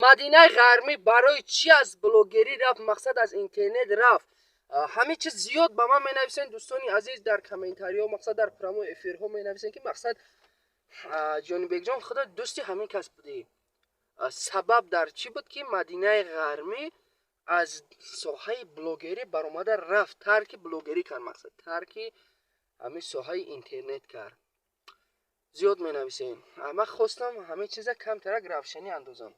Мадинаи Ғармӣ барои чӣ аз блогерӣ рафт, мақсад, аз интернет рафт? Ҳамин чиз зиёд ба ман менависен, дӯстони азиз, дар комментариҳо, мақсад, дар прямой эфирҳо менависен, ки мақсад, Ҷонибекҷон, худо дӯсти ҳамин кас будӣ, сабаб дар чӣ буд, ки Мадинаи Ғармӣ аз соҳаи блогерӣ баромада рафт, тарки блогерӣ кард, мақсад, тарки ҳамин соҳаи интернет кард? Зиёд менависем. Ман хостам ҳамин чиза камтарак равшанӣ андозам.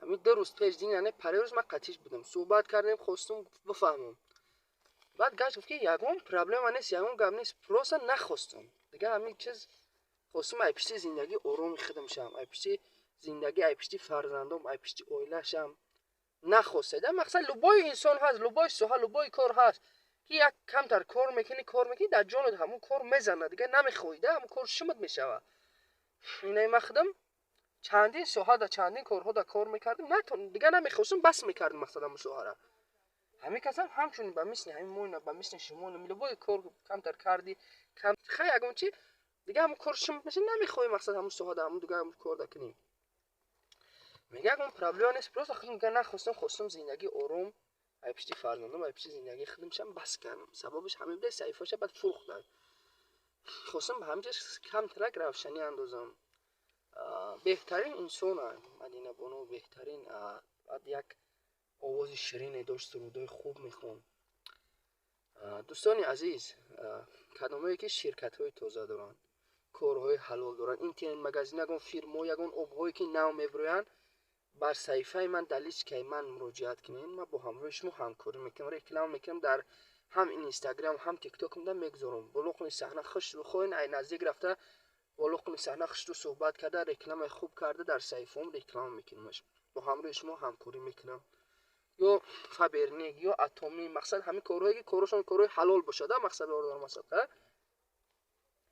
Ҳамин 2 рӯз пеш дин, яъне парерӯз, ман қатиш будам, суҳбат кардем, хостум бифаҳмам. Баъд гашт гуфт, ки ягон проблема нест, ягон гап нест, просто нахостум дига ҳамин чиз, хостум ай пишти зиндагӣ ороми худам шавам, ай пишти зиндагӣ, ай пишти фарзандом, ай пишти оилашам нахостеда. Мақсад, любой инсон ҳаст, любой соҳа, любой кор ҳаст, ки як камтар кор мекунӣ, кор мекунӣ, дар ҷонат ҳамун кор мезанад, дига намехоҳӣ, да ҳамун кор шумат мешавад. Инаи ман худам чандин соҳа да, чандин корҳо да кор мекардем, дига намехостум, бас мекардем, мақсад, ҳамун соҳара. Ҳамин касам ҳамчунин ба мисли ҳамин мо, ба мисли шумо, любой кор камтар кардӣ, хай, ягон чи дига ҳамун кор шумат мешавад, намехоҳӣ, мақсад, ҳамун соҳада, ҳамун дига ҳамун кор да кунӣ. Мега, ягон проблема нест, просто худам дига нахостум, хостум зиндагӣ ором, ай пишти фарзандом, ай пишти зиндагии худам шам, бас кардам. Сабабаш ҳамин буда, саҳифаша баъд фурӯхтам. Хостум ба ҳамин чиз камтарак равшанӣ андозам. Беҳтарин инсона Мадина бону, беҳтарин. Баъд як овози ширине дошт, сурудҳои хуб мехонд. Дӯстони азиз, кадомое ки ширкатҳои тоза доранд, корҳои ҳалол доранд, интернет магазин, ягон фирмо, ягон обҳое ки нав мебироянд, бар саҳифаи ман, дар личкаи ман муроҷиат кунед. Ман бо ҳамроҳи шумо ҳамкорӣ мекунам, реклама мекунам, дар ҳам Инстаграм, ҳам Тиктокмда мегузорам. Болоқуни саҳна хушрӯ хоҳен, ай наздик рафта, болоқуни саҳна хушрӯ суҳбат карда, рекламаи хуб карда, дар саҳифаом реклама мекунамаш, бо ҳамроҳи шумо ҳамкорӣ мекунам. Ё Фаберлик, ё Атомӣ, мақсад, ҳамин корҳое ки корҳошон корҳои ҳалол бошад, мақсад, мақсад,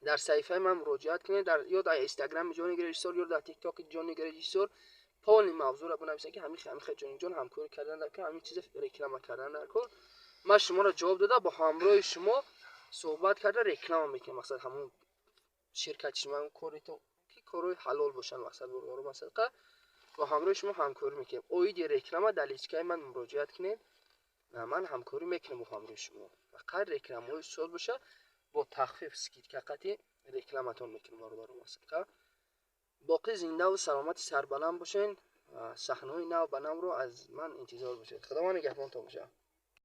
дар саҳифаи ман муроҷиат кунед, ё дар Инстаграми Ҷони Режиссор, ё дар Тиктоки Ҷони Режиссор полный мавзӯъро бинависед, ки ҳамин ҳамин Ҷониҷон ҳамкорӣ кардан дар кор, ҳамин чиза реклама кардан дар кор. Ман шуморо ҷавоб дода, бо ҳамроҳи шумо суҳбат карда, реклама мекунем, мақсад, ҳамун ширкати шумо, ҳамун коритон, ки корҳои ҳалол бошанд, мақсад, бурдору масадқа, бо ҳамроҳи шумо ҳамкорӣ мекунем. Оиди реклама дар личкаи ман муроҷиат кунед, ман ҳамкорӣ мекунам бо ҳамроҳи шумо. Фақат рекламаҳои соз боша, бо тахфиф, скидка қатӣ рекламатон мекунем, бародару масадқа. Боқӣ зиндаву саломати сарбаланд бошен. Саҳнаҳои нав ба навро аз ман интизор бошед. Худованд нигаҳбонтон бошад.